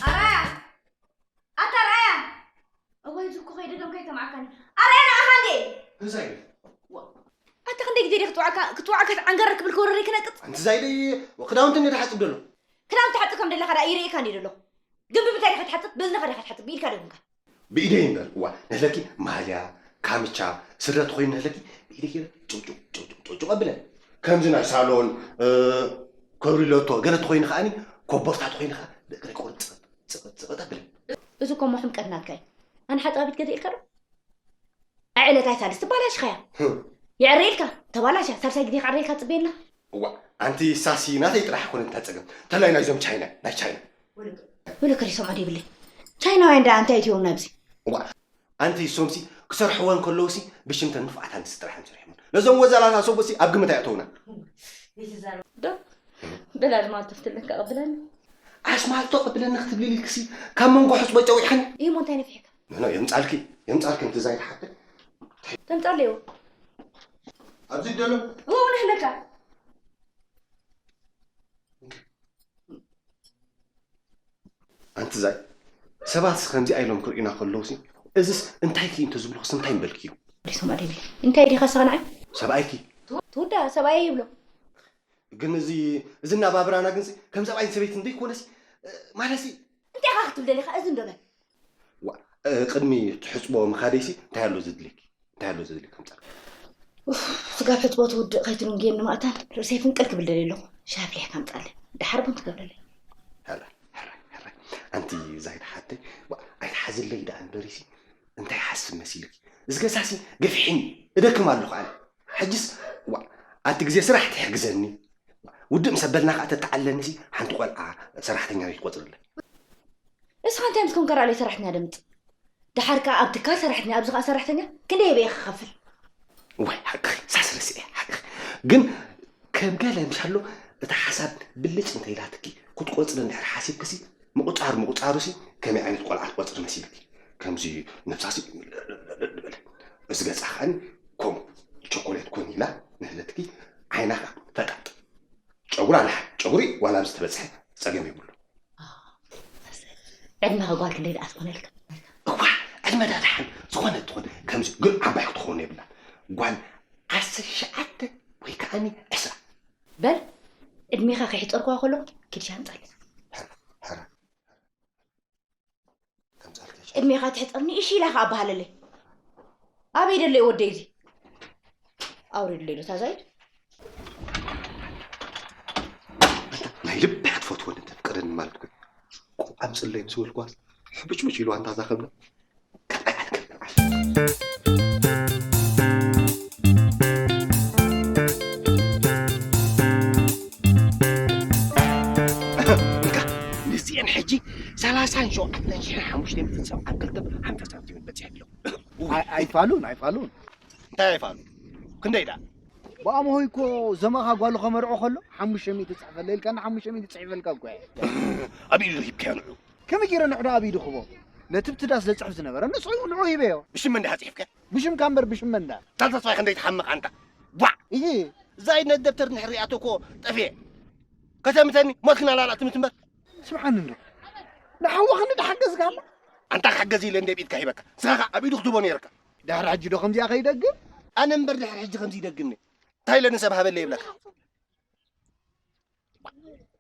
ኣራያ! ኣታ ኣራያ! እዋይ፣ እዚ እኮ ከይደገምካ ኣይተማዕካኒ። ኣራያ፣ ንዓኻ እንዴ? እንታይ? ኣታ ክንደይ ግዜ ዲኻ ክትወዓካ፣ ክትወዓካ ትዓንገር ክብል ክወረረይ ክነቅጽ? ኣንቲ ዛይደይ፣ ክዳውንቲ እንዴ ትሓጽብ ደሎ? ክዳውንቲ ትሓጽብ ከም ደለኻ ደኣ ይርእየካ እንዴ ደሎ? ግን ብምንታይ ዲኻ ትሓጽብ? ብእዝንኻ ዲኻ ትሓጽብ? ብኢድካ ደገምካ። ብኢደይ እምበር፣ እዋ፣ ነህለኪ ማልያ፣ ካምቻ፣ ስረ ተኾይኑ ነህለኪ፣ ብኢደይ ገይረ ጭውጭው፣ ጭውጭው፣ ጭውጭው ኣብለን። ከምዚ ናይ ሳሎን፣ እ፣ ኮብሪለቶ፣ ገለ ተኾይኑ ከኣኒ፣ ኮቦርታ ተኾይኑ ከኣ፣ ብእግረይ ቆርጥ፣ ጽቕጥ፣ ጽቕጥ ኣብለን። እዚ እኮ እሞ ሕምቀት ናትካ እዩ። ኣነ ሓጻቢት ገዚእልካ ዶ? ኣይ ዕለት ኣይ ሳልስቲ ባላሽኻያ። ህም። የዕረ ኢልካ፣ ተባላሽያ፣ ሳልሳይ ግዜ ክዕረ ኢልካ ትጽበየና? እዋ፣ ኣንቲ ሳሲ ናተይ ጥራሕ ኣይኮነን እታ ጸገም። ተላይ ናይዞም ቻይና፣ ናይ ቻይና። ወለከ ሪሶም ዓዲ ይብለይ። ቻይናውያን ደኣ እንታይ እትዮም ናብዚ? እዋ፣ ኣንቲ እሶምሲ ክሰርሕወን ከለውሲ ብሽምተን ንፉዓት ኣንስቲ ጥራሕ እዮም ሰሪሖምን። ነዞም ወዛላታ ሰብሲ ኣብ ግምት ኣየእተውና። ዶ? በላ ድማ ትፍትለካ ቀብለኒ። ኣሽማልቶ ቀብለኒ ክትብሊ ኢልክሲ ካብ መንጎ ሕጽቦ ጨዊሕን? እዩ እሞ እንታይ ነፊሕካ? ኖ፣ ኖ፣ የምጻልኪ፣ የምጻልኪ፣ እንቲ ዛይድ ሓቂ። ተምጻለዮ። ኣብዚ ደሎ። እዎ፣ እውን ኣለካ። ኣንቲ ዛይ፣ ሰባት ከምዚ ኣይሎም ክርእዩና ከለውሲ፣ እዝስ እንታይ ክኢ እንተ ዝብሉኽስ እንታይ ምበልክዮ? ሪሶም ኣደቢ። እንታይ ዲኻ ሰኸናዓይ? ሰብኣይኪ። ትውዳ ሰብኣይ ይብሎ። ግን እዚ፣ እዚ እናባብራና ግንሲ፣ ከም ሰብኣይን ሰበይትን ዘይኮነሲ፣ እ፣ ማለሲ። እንታይ ኢኻ ክትብል ደሊኻ? እዚ እንዶ በል። ዋ፣ እ፣ ቅድሚ ትሕጽቦ ምኻደይሲ እንታይ ኣሎ ዘድልየኪ? እንታይ ኣሎ ዘድልየኪ ከምጻ? ኡፍ፣ ስጋብ ሕጽቦ ትውድእ ከይትንጉየኒ ማእታን ርእሰይ ፍንቅል ክብል ደልየ ኣለኹ። ሻሂ ኣፍሊሕካ ኣምጻለይ። ደሓር ቡን ትገብረለይ። ሕራይ፣ ሕራይ፣ ሕራይ። ኣንቲ ዛይድ ሓተይ፣ ዋ፣ ኣይትሓዝለይ ደኣ እምበሪሲ፣ እንታይ ሓስብ መሲልኪ? እዚ ገዛሲ ገፊሕኒ፣ እደክም ኣለኹ ኣነ። ሕጅስ፣ ዋ፣ ኣቲ ግዜ ስራሕ ትሕግዘኒ። ውድእ ምስ ኣበልና ከኣ ተተዓለኒሲ ሓንቲ ቆልዓ ሰራሕተኛ ዶ ይቆጽርለይ? እስኻ እንታይ ምስ ኮንካ ራእለይ ሰራሕተኛ ደምጽእ? ደሓር ከኣ ኣብ ትካል ሰራሕተኛ፣ ኣብዚ ከኣ ሰራሕተኛ፣ ክንደይ የበየ ክኸፍል? ዋይ፣ ሓቅኺ፣ ሳስ ረሲዐ፣ ሓቅኺ። ግን ከም ገለ ምሻሎ እታ ሓሳብ ብልጭ እንተ ኢላትኪ፣ ክትቆጽሪ እንድሕር ሓሲብክሲ፣ ምቁጻር ምቁጻሩሲ ከመይ ዓይነት ቆልዓ ትቆጽሪ መሲልኪ? ከምዚ ነብሳሲ ልዕልዕልዕልዕ ዝበለ። እዚ ገጻ ከኣኒ ከምኡ ቸኮሌት ኮን ኢላ ንህለትኪ ዓይና ከኣ ፈጣጥ። ጨጉራ ደሓን፣ ጨጉሪ ዋላ ኣብ ዝተበጽሐ ጸገም የብሉ። ዕድመኻ ጓል ክንደይ ደኣ ትኾነልካ? እዋ፣ ዕድመ ደኣ ደሓን ዝኾነ ትኾን፣ ከምዚ ግን ዓባይ ክትኸውን የብላን። ጓል ዓሰርተ ትሽዓተ ወይ ከኣኒ ዕስራ። በል፣ ዕድሜኻ ከይሕጸርኩዋ ከለኹ ኪድ ሻንጣ ኣለ። ሕራ፣ ሕራ። ከምጻልካ ይችላል። ዕድሜኻ ትሕጸር ንእሺ ኢላ ኸኣ ኣበሃለለይ። ኣበይ ደሎ እዩ ወደይ እዚ? ኣውሪድለይ ዶ እታ ዛይድ? ኣንታ ናይ ልቢ ክትፈትወኒ እንተ ፍቅረኒ ማለት እኮ እዩ። ቆልዓ ኣምጽለይ ምስ በልኳስ ሕብጭብጭ ኢሉ ኣንታ ዛኸብና። እንካ፣ ንዚአን ሕጂ ሰላሳን ሸውዓተን ሽሕን ሓሙሽተ ሚእትን ሰብዓን ክልተን ሓምሳ ሳንቲምን በጺሐን ኣለዉ። ኣይ-፣ ኣይፋሉን፣ ኣይፋሉን። እንታይ ኣይፋሉን? ክንደይ ደኣ? ብኣምሆይ እኮ ዘማኻ ጓሉ ከመርዖ ከሎ፣ ሓሙሽተ ሚእቲ ጽሕፈለይ ኢልካኒ፣ ሓሙሽተ ሚእቲ ጽሒፈልካ እኮ እየ። ኣብ ኢዱ ሂብካዮ ንዑ። ከመይ ገይረ ንዑ ደኣ ኣብ ኢዱ ክቦ? ነቲ ብቲ ዳስ ዘጽሕፍ ዝነበረ፣ ንሱ እዩ ንዑ ሂበዮ። ብሽም መን ዲኻ ጽሒፍካ? ብሽምካ እምበር ብሽም መን ደኣ? ታል ተስፋይ ክንደይ ትሓምቕ ኣንታ። ቧዕ! እሂ። ዛይድ ነቲ ደብተር እንድሕር ሪኣቶ እኮ ጠፍኤ። ከተምተኒ፣ ሞትክና ላላ ትምት እምበር። ስምዓኒ እንዶ። ንሓዋ ክንዲ ሓገዝካ ኣላ? ኣንታ ክሕገዝ ኢለ እንደ ኣብ ኢድካ ሂበካ። ንስኻ ከኣ ኣብ ኢዱ ክትህቦ ነይርካ። ድሕሪ ሕጂ ዶ ከምዚኣ ከይደግም? ኣነ እምበር ድሕሪ ሕጂ ከምዚ ይደግምኒ። እንታይ ኢለ ንሰብ ሃበለይ ይብለካ?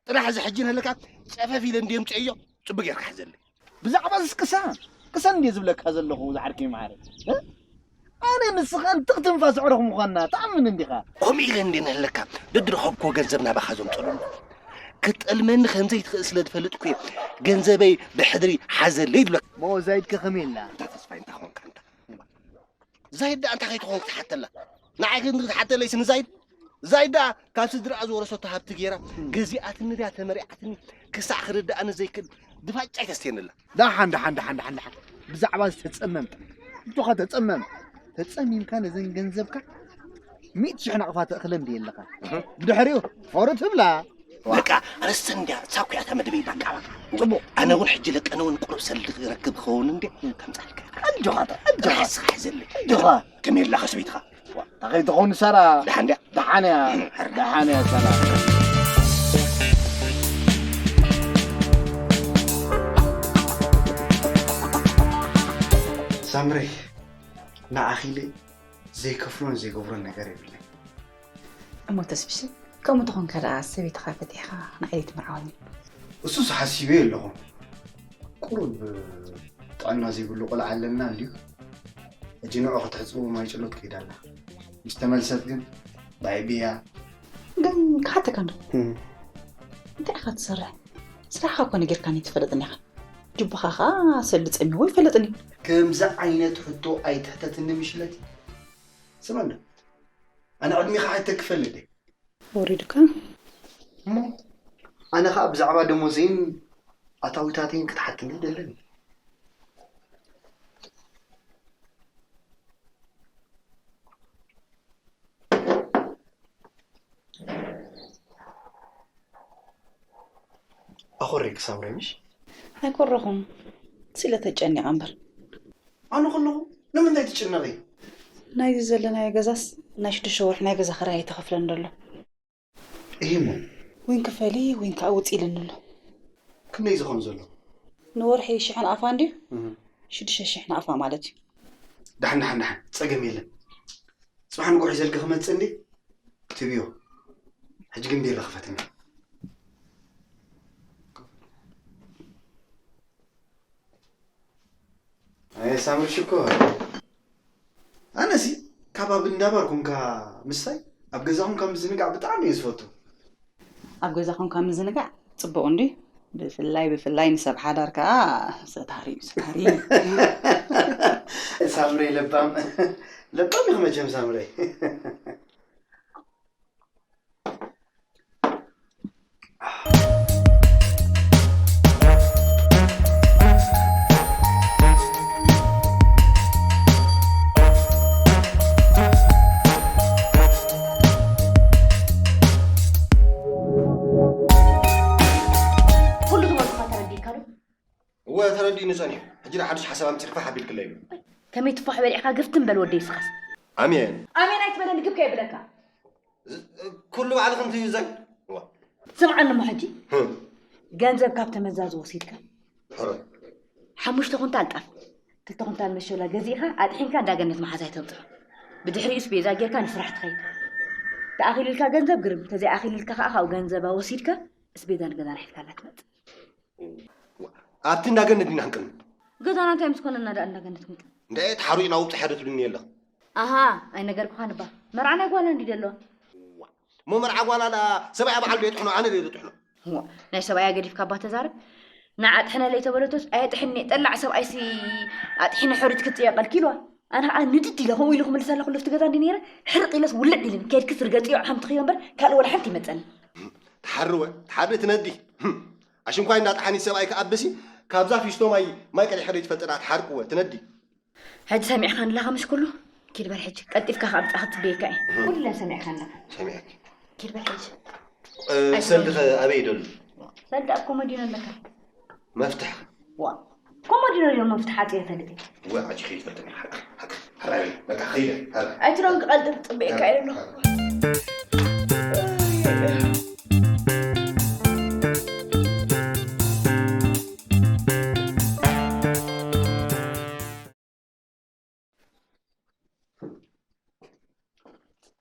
ጥራሕ እዚ ሕጂ ንህልካ ጨፈፍ ኢለ እንድየ ምጽኤዮ፣ ጽቡቅ ጌርካ ሕዘለይ። ብዛዕባ እዚ ቅሰን፣ ቅሰን እንድየ ዝብለካ ዘለኹ ዝዓርከይ መሓሪ። እ? ኣነ ንስኻ እንትኽ ትንፋስ ኣዕሩኽ ምዃንና ትኣምን እንዲኻ? ከምኡ ኢለ እንድየ ንህልካ፣ ደድረኸብክዎ ገንዘብ ናባኻ ዘምጸሉ። ክትጠልመኒ ከም ዘይትኽእል ስለ ዝፈልጥኩ እየ፣ ገንዘበይ ብሕድሪ ሓዘለይ ዝብለካ። እሞ ዛይድከ ከመይ ኢልና? እንታ ተስፋይ እንታ ኾንካ እንታ። ዛይድ ደኣ እንታይ ከይትኾን ክትሓተላ? ንዓይ ግን ክትሓተለይስ ንዛይድ? ዛይድ ደኣ ካብ ስድራኣ ዝወረሰቶ ሃብቲ ገይራ ገዚኣትኒ ድያ ተመሪዓትኒ ክሳዕ ክርድኣኒ ዘይክእል ድፋጫ ኣይተስተየንላ። ደሓን፣ ደሓን፣ ደሓን፣ ደሓን፣ ደሓን። ብዛዕባ ዝተጸመምካ። እቶኻ ተጸመም። ተጸሚምካ ነዘን ገንዘብካ ሚእቲ ሽሕ ናቕፋ ተእኽለን ድየ ኣለኻ። ብድሕሪኡ ፈሩ ትብላ። በቃ፣ ኣነስ እንድያ፣ ሳብ ኩያታ መደበይ በቃ፣ በቃ። ጽቡቕ። ኣነ እውን ሕጂ ለቀነ እውን ቁሩብ ሰልዲ ክረክብ ክኸውን እንድየ፣ ከምጻልካ። ኣጆኻ፣ ኣጆኻ። ራስኻ ሕዘለይ። ኣጆኻ። ከመይ ኣላ ከስቢትኻ? ዋ፣ እንታይ ከይትኸውን ሳራ? ደሓን ድያ? ደሓን እያ፣ ደሓን እያ ሳራ። ሳምሪ፣ ንዓኺ ኢለ ዘይከፍሎን ዘይገብሮን ነገር የብለይን። እሞ ተስፍሽ፣ ከምኡ ተኾንካ ደኣ ሰበይትኻ ፈቲሕኻ ንዓይ ትምርዓወኒ? እሱስ ሓሲበዮ ኣለኹ። ቁሩብ ጥዕና ዘይብሉ ቆልዓ ኣለና እንድዩ። ሕጂ ንዑ ክትሕጽቡ ማይ ጭሎት ከይዳ ኣላ። ምስ ተመልሰት ግን ባይ ብያ። ግን ክሓተካ እንዶ? እም። እንታይ ኢኻ ትሰርሕ? ስራሕኻ እኮ ነጊርካኒ ትፈልጥኒ ኢኻ። ጅቡኻ ኸኣ ሰልዲ ጸሚዎ ይፈልጥኒ። ከምዚ ዓይነት ሕቶ ኣይትሕተትኒ ምሽለቲ። ስማዕ እንዶ፣ ኣነ ቅድሚኻ ሕቶ ክፈልጥ እየ። ወሪዱካ? እሞ ኣነ ኸኣ ብዛዕባ ደሞዘይን ኣታዊታተይን ክትሓትኒ ይደልን። ኣኾሪክ ሳምሪ ምሽ? ኣይኮረኹን፣ ስለ ተጨኒቐ እምበር። ኣነ ከለኹ ንምንታይ ትጭነቒ? ናይዚ ዘለናዮ ገዛስ ናይ ሽዱሽተ ወርሒ ናይ ገዛ ኽራይ ኣይተኸፍለን ዘሎ። እሂሞ። ወይን ክፈሊ ወይን ከዓ ውፅ ኢልኒ ኣሎ። ክንደይ ዝኾን ዘሎ? ንወርሒ ሽሕ ናቕፋ እንድዩ? እህ። ሽዱሽተ ሽሕ ናቕፋ ማለት እዩ። ደሓን፣ ደሓን፣ ደሓን። ፀገም የለን። ፅባሕ ንግሆ ሒዘልኪ ክመፅእ እንዴ? ትብዮ። ሕጂ ግን ቤላ ክፈትኒ። ኣየ ሳምሪ ሽኮር። ኣነሲ ካብ ኣብ እንዳ ባር ኮንካ ምስታይ ኣብ ገዛ ኮንካ ምዝንጋዕ ብጣዕሚ እየ ዝፈቱ። ኣብ ገዛ ኮንካ ምዝንጋዕ ጽቡቕ እንድዩ። ብፍላይ፣ ብፍላይ ንሰብ ሓዳር ከኣ ሰታሪ እዩ፣ ሰታሪ። ሳምሪ ለባም፣ ለባም ኢኺ መቸም ሳምሪ። ኩሉ ዝበልኩኻ ተረዲእካ ዶ? እወ፣ ተረዲእኒ ጸኒሑ። ሕጂ ደኣ ሓድሽ ሓሳብ ኣምጺእካ ፋሕ ኣቢልክለይ እዩ። ከመይ ትፋሕ በሊዕካ ግፍትን በል ወደይ እስኻስ። ኣሜን። ኣሜን ኣይትበለኒ ግብ ከየብለካ። ዝ-፣ ኩሉ ባዕልኺ እንትዩ ዘን። ዋ። ስምዓኒ እሞ ሕጂ። ህም። ገንዘብ ካብ ተመዛዙ ወሲድካ። ሕረ። ሓሙሽተ ኩንታል ጣፍ፣ ክልተ ኩንታል መሸላ ገዚእኻ ኣጥሒንካ እንዳ ገነት መሓዛይ ተብጽሖ። ብድሕሪኡ ስቤዛ ጌርካ ንስራሕ ትኸይድ። ተኣኺልልካ ገንዘብ ግርም፣ ተዘይኣኺልልካ ከኣ ካብኡ ገንዘባ ወሲድካ ስቤዛ ንገዛ ኣርሒልካላ ትመጽእ። ኣብቲ እንዳ ገነት ዲና ክንቅመጥ? ገዛና እንታይ ምስ ኮነና ደኣ እንዳ ገነት ክንቅመጥ? እንዳ ተሓሩይና ውብቲ ሓደ ትብልኒ የለ። ኣሃ፣ ኣይነገርኩኻን እባ። መርዓ ናይ ጓላ እንዲ ደለዋ። እሞ መርዓ ጓላ ደኣ ሰብኣያ በዓል ዶ የጥሕኖ፣ ኣነ ዶ የጥሕኖ? እዋ፣ ናይ ሰብኣያ ገዲፍካ እባ ተዛረብ። ንዓ ጥሕነለይ ተበለቶስ ኣየጥሕኔ፣ ጠላዕ ሰብኣይሲ ኣጥሒነ ሕሩጭ ክጽየቐልኪ ኢልዋ። ኣነ ኸዓ ንድድ ኢለ ከምኡ ኢሉ ክምልሰላ ኩሉ ኣብቲ ገዛ እንዲ ነይረ፣ ሕርቕ ኢለስ ውልዕ ኢልን፣ ከይድክስ ርገጽዮ ሓምትኽዮ እምበር ካልእ ወላ ሓንቲ ይመጸኒ። ትሓርወ፣ ትሓሪ ትነዲ። ኣሽንኳይ እንዳጥሓኒ ሰብኣይ ክኣብሲ፣ ካብዛ ፊስቶ ማይ፣ ማይ ቀዲሐ ዶ ይትፈልጥ ደኣ ትሓርቅወ፣ ትነዲ። ሕጂ ሰሚዕካ ንላኻ ምሽ ኩሉ? ኪድ በል ሕጂ፣ ቀልጢፍካ ካብ ምጻእ ክትጽበየካ እየ። እህ። ኩለን ሰሚዕካ ኣለኻ። ሰሚዐኪ። ኪድ በል ሕጂ። እ፣ ኣይትበል። ሰልዲ ኸ ኣበይ ደሉ? ሰልዲ ኣብ ኮመዲኖ ኣለካ። መፍትሕ። ዋ፣ ኮመዲኖ እዮም መፍትሕ ዓጽየ ፈልጥ። ዋ፣ ዓጺ ከይድ ፈልጥ። ሓቅ፣ ሓቅ። ሓራይ፣ በቃ ኸይደ፣ ሓራይ። ኣይትረውን ክቐልጥፍ ጽበየካ እየ ኣለኹ።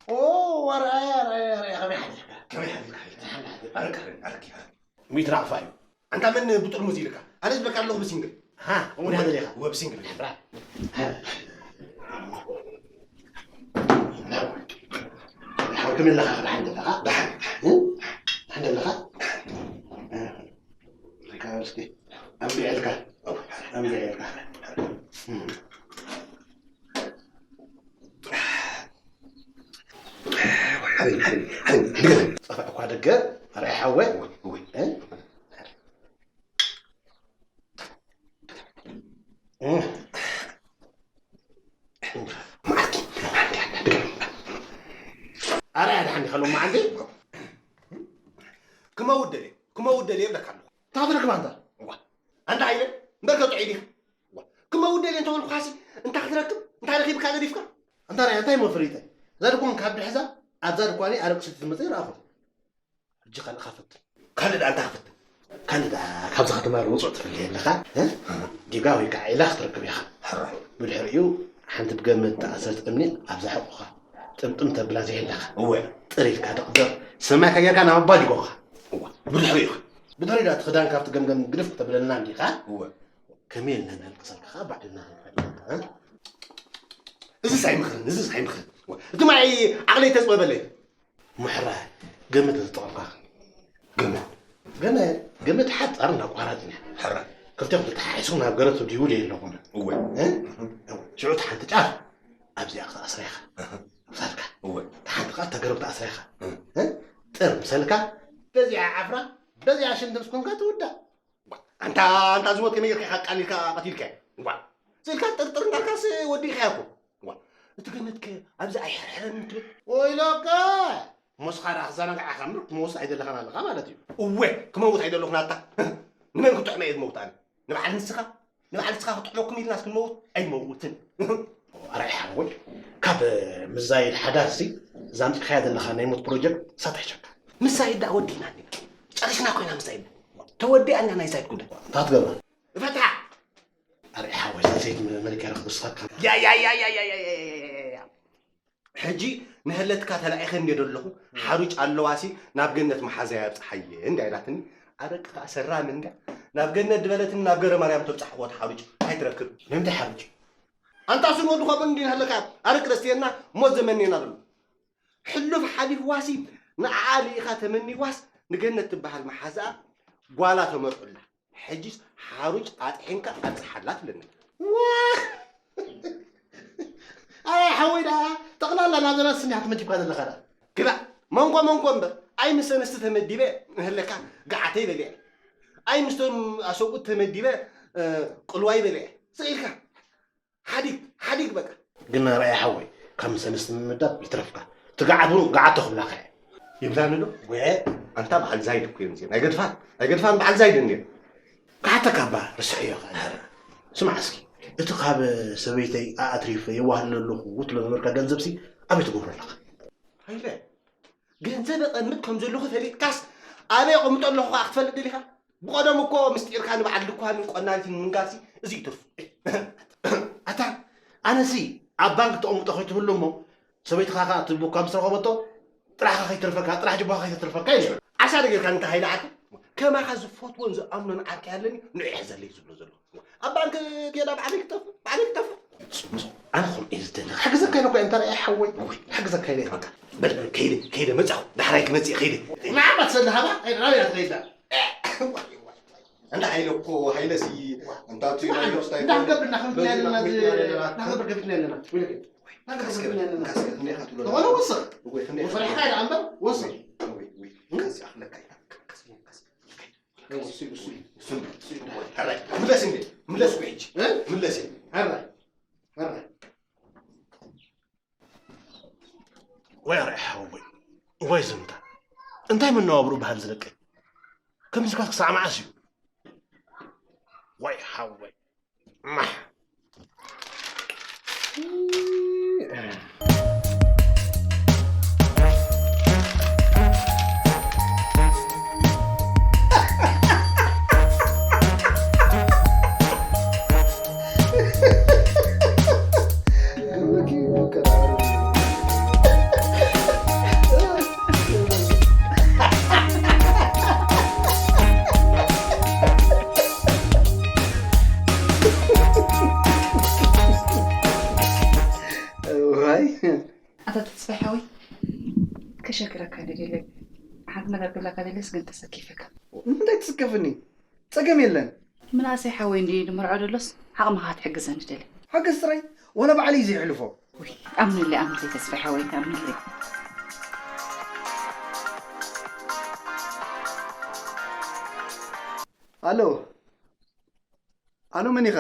ኦ፣ ኣርኣያ፣ ኣርኣያ፣ ኣርኣያ፣ ከመይ ሓዲርካ? ከመይ ሓዲርካ? ሓዲርካ። ኣረቂ፣ ኣረቂ፣ ኣረቂ። ሚእቲ ናቕፋ እዩ። ኣንታ መን ብጥርሙዝ ኢልካ? ኣነ ዝብለካ ኣለኹ ብሲንግል። ሃ፣ እውን ሃ፣ ደሊኻ? እወ፣ ብሲንግል። ብራ። ሓው ከመይ ኣለኻ? ደሓን ደለኻ? ደሓን። እ? ደሓን ደለኻ? እ፣ ሪካ እስኪ። ኣንቢዐልካ። ኣንቢዐልካ። እ። ሓቢቢ፣ ሓቢቢ፣ ሓቢቢ፣ ንገረኒ። ጠፋእኳ ደገ፣ ኣርኣይ ሓወይ። እወ፣ እወ። እ? እ? ሎማዓንቲ ክመውት ደልየ ክመውት ደልየ እብለካ ኣለኹ። እንታይ ክትረክብ ኣንታ? እዋ ኣንታ ሃይለ እምበር ከጥዑ ኢዲኻ። እዋ ክመውት ደልየ እንተበልኩኻሲ እንታይ ክትረክብ እንታይ ረኺብካ ገዲፍካ? ኣንታ ርኣያ እንታይ እሞ ፍሪተ እዛ ድኳን ካብ ድሕዛ ኣብዛ ድኳነይ ኣረቂ ሰትዩ ዝመጸ ይረኣኹ። ሕጂ ካልእ ኸፈትን ካልእ ደኣ እንታይ ክፈትን? ካልእ ደኣ ካብዛ ከተማ ውጹዕ ትፍለ የለኻ። ዲጋ ወይ ከዓ ዒላ ክትረክብ ኢኻ። ብድሕሪኡ ሓንቲ ብገመድ ተኣሰረት እምኒ ኣብዛ ሕቑኻ ጥምጥም ተብላ ዘይህላኻ እወ ጥር ኢልካ ደቕደቕ ሰማይ ከጌርካ ናብ ኣባ ጅጎኻ። እዋ ብድሕሪኡ ብድሕሪ ዳ እቲ ክዳን ካብቲ ገምገም ግድፍ ክተብለልና እንዲኻ። እወ ከመይ ኢልና ነልቅሰልካ ኸዓ ባዕልና ክንፈልጥ። እዚስ ኣይምኽርን እዚስ ኣይምኽርን። እቲ ማይ ዓቕለይ ተፅበበለይ። ምሕራይ ገመድ ተጠቐምካ። ገመድ ገመድ ገመድ ሓፃር እንዳ ቋራፅን እያ። ሕራይ ክልቲኦም ተተሓሒዝኩም ናብ ገረብ ትድይቡ ደይ ኣለኹም። እወ እ? እወ። ሽዑ እቲ ሓንቲ ጫፍ ኣብዚኣ ክትኣስራ ኢኻ። ኣብሳልካ እወ። እቲ ሓንቲ ከዓ እታ ገረብ ትኣስራ ኢኻ። እ? እ? ጥር ምሰልካ በዚኣ ዓፍራ በዚኣ ሽንቲ ምስ ኮንካ ትውዳእ። ኣንታ ኣንታ ዝሞት ከመይ ጌርካ ኢኻ ኣቃሊልካ ቀቲልካዮ? ዋ ስኢልካ ጥርጥር እንዳልካስ ወዲእካዮ እኮ። ዋ እቲ ገነትከ ኣብዚ ኣይሕርሕረን ትብል? ወይለከ ሞስኻ ደኣ ክዘናግዓካ እምበር ክመውት ኣይደለኻን ኣለኻ ማለት እዩ። እወ ክመውት ኣይደለኹን ኣታ ንመን ክጥዕሞ እየ ዝመውት ኣነ? ንበዓል ንስኻ ንበዓል ንስኻ ክጥዕመኩም ኢልናስ ክንመውት ኣይንመውትን። ኣርኣይ ሓወይ ካብ ምዛይድ ሓዳርሲ እዛ ኣምፂእኻያ ዘለኻ ናይ ሞት ፕሮጀክት እሳት ኣይሸካ። ምሳይድ ደኣ ወዲእና እንዲና ጨሪስና ኮይና ምሳይድ ተወዲኣ እንዲያ ናይ ሳይድ ጉዳይ። እንታይ ክትገብራ? እፈትሓ። ኣርኣይ ሓወይ እዛ ሰይቲ መለኪያ ረኽብስኻካ። ያያያያያያያያያያያ ሕጂ ንሀለትካ ተላኢኸ እንደ ዘለኹ ሓሩጭ ኣለዋሲ ናብ ገነት መሓዛይ ኣብፅሓየ እንዳ ኢላትኒ ኣረቂ ከዓ ሰራም እንዳ ናብ ገነት ድበለትኒ ናብ ገረ ማርያም ተብፃሕዎ ሓሩጭ ኣይትረክብ ንምንታይ ሓሩጭ ኣንታ እሱን ወዲ ከምኡ እንዲ ንሀለካ ኣረቂ ረስትየና ሞት ዘመንየና ዘሎ ሕሉፍ ሓሊፍዋሲ ንዓኣ ልኢኻ ተመኒዋስ ንገነት ትበሃል መሓዛኣ ጓላ ተመርዑላ ሕጂስ ሓሩጭ ኣጥሒንካ ኣብፅሓላ ትብለኒ። ኣይ ሓወይ ደኣ ጠቕላላ ናብዘና ስኒሓት መዲብካ ዘለኻ ደኣ ግዳ መንኮ መንኮ እምበር ኣይ ምስ ኣንስቲ ተመዲበ ንህለካ ገዓተይ በሊዐ ኣይ ምስቶም ኣሰብኡት ተመዲበ ቅልዋይ በሊዐ ስኢልካ ሓዲግ ሓዲግ በቃ። ግን ራእይ ሓወይ ካብ ምስ ኣንስቲ ምምዳብ ይትረፍካ ትግዓት እውን ገዓቶ ክብላካ እየ። ይብላኒ ዶ? ወየ ኣንታ በዓል ዛይድ እኮ እዮም እዚኦም ኣይገድፋን ኣይገድፋን በዓል ዛይድ እንድዮም። ክሓተካ እባ ርስዐዮ ከኣ ስማዕ እስኪ እቲ ካብ ሰበይተይ ኣኣትሪፈ የዋህልል ኣለኹ ትብሎ ዝነበርካ ገንዘብሲ ኣበይ ትገብሮ ኣለኻ? ሃይለ ገንዘብ እቐምጥ ከም ዘለኹ ፈሊጥካስ ኣበይ የቐምጦ ኣለኹ ከኣ ክትፈልጥ ደሊኻ? ብቐደሙ እኮ ምስጢርካ ንበዓል ድኳንን ቆናኒትን ምንጋርሲ እዚ እዩ ትርፉ። ኣታ ኣነሲ ኣብ ባንክ ተቐምጦ ከይትህሉ እሞ ሰበይትኻ ከኣ እቲ ቡካ ምስ ረኸበቶ ጥራሕኻ ከይተርፈካ ጥራሕ ጅባኻ ከይተትርፈካ ኢለ። ዓሻ ዶ ጌርካ እንተ ሃይለ ዓርከይ ከማኻ ዝፈትዎን ዝኣምኖን ዓርከይ ኣለኒ ንዑ ይሕዘለይ ዝብሎ ዘለኹ። ኣብ ባንክ ትሄዳ ባዕለይ ክጠፍእ ባዕለይ ክጠፍእ። ኣነ ከምኡ እየ ዝደሊ ክሕግዘካ ኢለ እኮ እንተ ረኣየ ሓወይ ክሕግዘካ ኢለ በቃ በል በል ከይደ ከይደ መጻኹ ዳሕራይ ክመጽእ ከይደ። ንዓኻ ትሰሊ ሃባ ኣይራብያ ትኸይዳ። እንዳ ሃይለ እኮ ሃይለሲ እንታቱ እንዳንገብር እንዳኸብትና ኣለና እንዳንገብር ከፊትና ኣለና እንዳንገብር ከፊትና ኣለና ዝኾነ ወስኽ ወፈሪሕካ ኢለ ኣምበር ወስኽ ምለስ እንዴ ምለስ እኮ ሕጂ ምለስ ሕራይ ሕራይ ወይ ኣርኣይ ሓወይ ወይ ዝምታ እንታይ መነባብርኡ ባህል ዝለቀ ከምዚ ኢልካስ ክሳዕ መዓስ እዩ ወይ ሓወይ ማሕ ኣታ ተስፋይ ሓወይ ከሸግረካ ደልየ ሓንቲ ነገር ክብለካ ደልየስ ግን ተሰኪፈካ ንምንታይ ትስከፍኒ ጸገም የለን ምናእሰይ ሓወይ እንድዩ ድምርዖ ደሎስ ዓቕምኻ ክትሕግዘኒ ደልየ ሓገዝ ጥራይ ዋላ ባዕለይ ዘየሕልፎ ኣምነለይ ኣምነለይ ተስፋይ ሓወይ ኣምነለይ ኣሎ ኣሎ መን ኢኻ?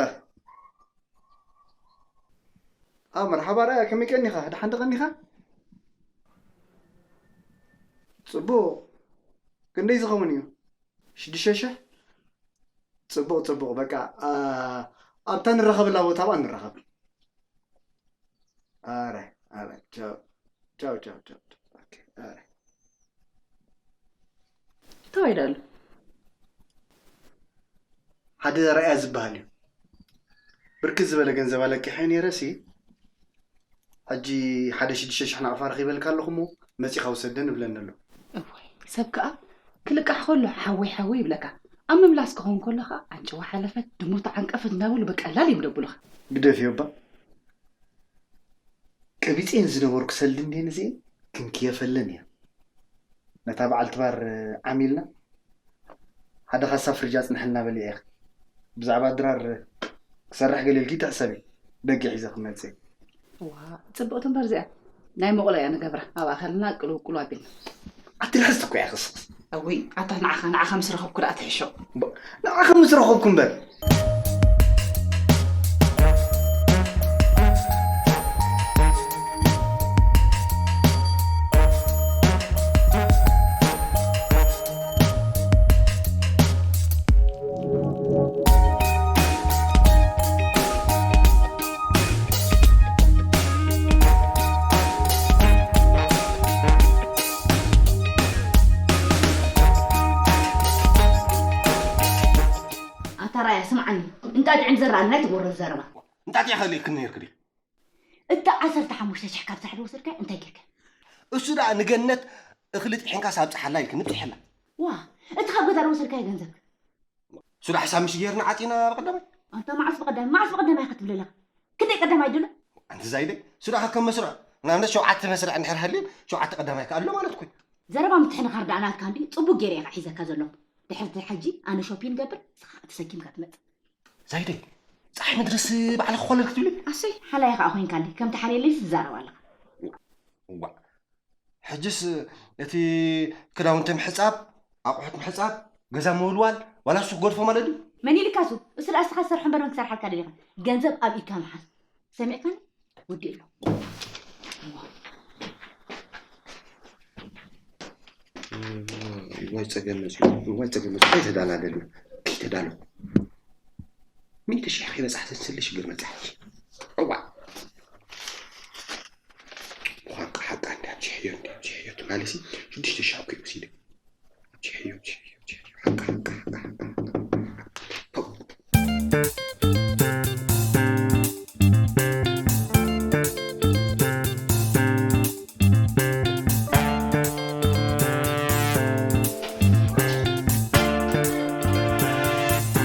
ኣው መርሓባ ራያ ከመይ ቀኒኻ? ደሓን ዶ ቀኒኻ? ጽቡቕ። ክንደይ ዝኸውን እዩ? ሽዱሽተ ሽሕ? ጽቡቕ፣ ጽቡቕ። በቃ፣ ኣ፣ ኣብታ ንራኸበላ ቦታ ኣብኣ ንራኸብ። ኣረ፣ ኣረ፣ ቻው። ቻው፣ ቻው፣ ቻው፣ ቻው። ኦኬ፣ ኣረ። ተባይዳሉ። ሓደ ራእያ ዝበሃል እዩ። ብርክት ዝበለ ገንዘብ ኣለቂሐ ነይረ ሲ፣ ሕጂ ሓደ ሽዱሽተ ሽሕ ናቕፋ ረኺበልካ ኣለኹ እሞ መጺኻ ውሰደን እብለኒ ኣሎ። እዋይ፣ ሰብ ከኣ ክልቃሕ ከሎ ሓወይ ሓወይ ይብለካ። ኣብ ምምላስ ክኸውን ከሎ ከኣ ኣንጭዋ ሓለፈት፣ ድሙ ተዓንቀፈት እናበሉ ብቀላል እዮም ደብሉኻ። ግደፍዮ እባ። ቀቢጸን ዝነበርኩ ሰልዲ እንድየን እዚኤን ክንክየፈለን እየን። ነታ በዓልቲ ባር ዓሚልና ሓደ ካሳ ፍርጅ ኣጽንሐልና በልየ ኢኺ። ብዛዕባ ድራር ክሰርሕ ገለ ኢልኪ ትሕሰቢ። ደገ ሒዘ ክመጽእ። ዋ፣ ጽብቕቲ እምበር እዚኣ ናይ መቑሎ እያ ንገብራ። ኣብኣ ከለና ቅልውቅሉ ኣቢልና። ኣቲ ርሕስቲ እኮ እያ ክስክስ። እውይ፣ ኣታ ንዓኻ፣ ንዓኻ ምስ ረኸብኩ ደኣ ትሕሾ። እምባ-፣ ንዓኻ ምስ ረኸብኩ እምበር። ኣታ ራያ ስምዓኒ፣ እንጣጢዕን ዘረኣን ናይ ትጎረዝ ዘረባ። እንጣጢዕ ከሊእክኒ ነይርክ ድዩ? እታ ዓሰርተ ሓሙሽተ ሽሕ ካብ ሳሕሊ ወሰድካያ እንታይ ጌርካ? እሱ ደኣ ንገነት እኽሊ ጥሒንካስ ኣብጽሓላ ኢልክኒ ኣብጺሐላ። ዋ፣ እቲ ካብ ገዛ ዶ ወሰድካዮ ገንዘብ? እሱ ደኣ ሓሳብ ምሽ ጌርና ዓጺና ብቐዳማይ። ኣንታ መዓስ ብቐዳማይ? መዓስ ብቐዳማይ ኢኻ ትብል ኣለኻ? ክንደይ ቀዳማይ ደሎ? ኣንቲ ዛይደ፣ እሱ ደኣ ከም መስርዕ። ንኣብነት ሸውዓተ መስርዕ እንድሕር ሃልዩ፣ ሸውዓተ ቀዳማይ ከኣ ኣሎ ማለት እኮ እዩ። ዘረባ ምትሕንኻር ደኣ ናትካ እንድዩ፣ ጽቡቕ ገይረ እየ ኸዓ ሒዘካ ዘለኹ። ድሕሪ እቲ ሕጂ ኣነ ሾፒን ገብር፣ ንስኻ ኸዓ ተሰኪምካ ትመጽእ። ዛይደይ፣ ጸሓይ ምድርስ ባዕልኺ ኮለል ክትብሊ? ኣሰይ፣ ሓላዪ ከኣ ኮይንካለይ፣ ከም ተሓልየለይስ ትዛረብ ኣለኻ። እዋእ፣ ሕጅስ እቲ ክዳውንቲ ምሕጻብ፣ ኣቑሑት ምሕጻብ፣ ገዛ ምውልዋል፣ ዋላ ንሱ ክገድፎ ማለት ድዩ? መን ኢልካ እሱ? እሱ ደኣ እስኻ ትሰርሖ እምበር መን ክሰርሓልካ ደሊኻ? ገንዘብ ኣብ ኢድካ ምሓዝ። ሰሚዕካኒ? ወዲ ኣሎ። እዋይ ጸገም መጺኡ፣ እዋይ ጸገም መጺኡ። ከይተዳላለሉ፣ ከይተዳለኹ። ሚእቲ ሽሕ ከይበጻሕ ዘንስሊ ሽግር መጺኣ። እዋ። ሓቃ፣ ሓቃ፣ እንዲ ኣብዚሐዮ፣ እንዲ ኣብዚሐዮ ትማሊሲ ሽዱሽተ ሽሕ እኮ እዩ ወሲዱ። ኣብዚሐዮ፣ ኣብዚሐዮ፣ ኣብዚሐዮ። ሓቃ፣ ሓቃ፣ ሓቃ፣ ሓቃ። ፖው።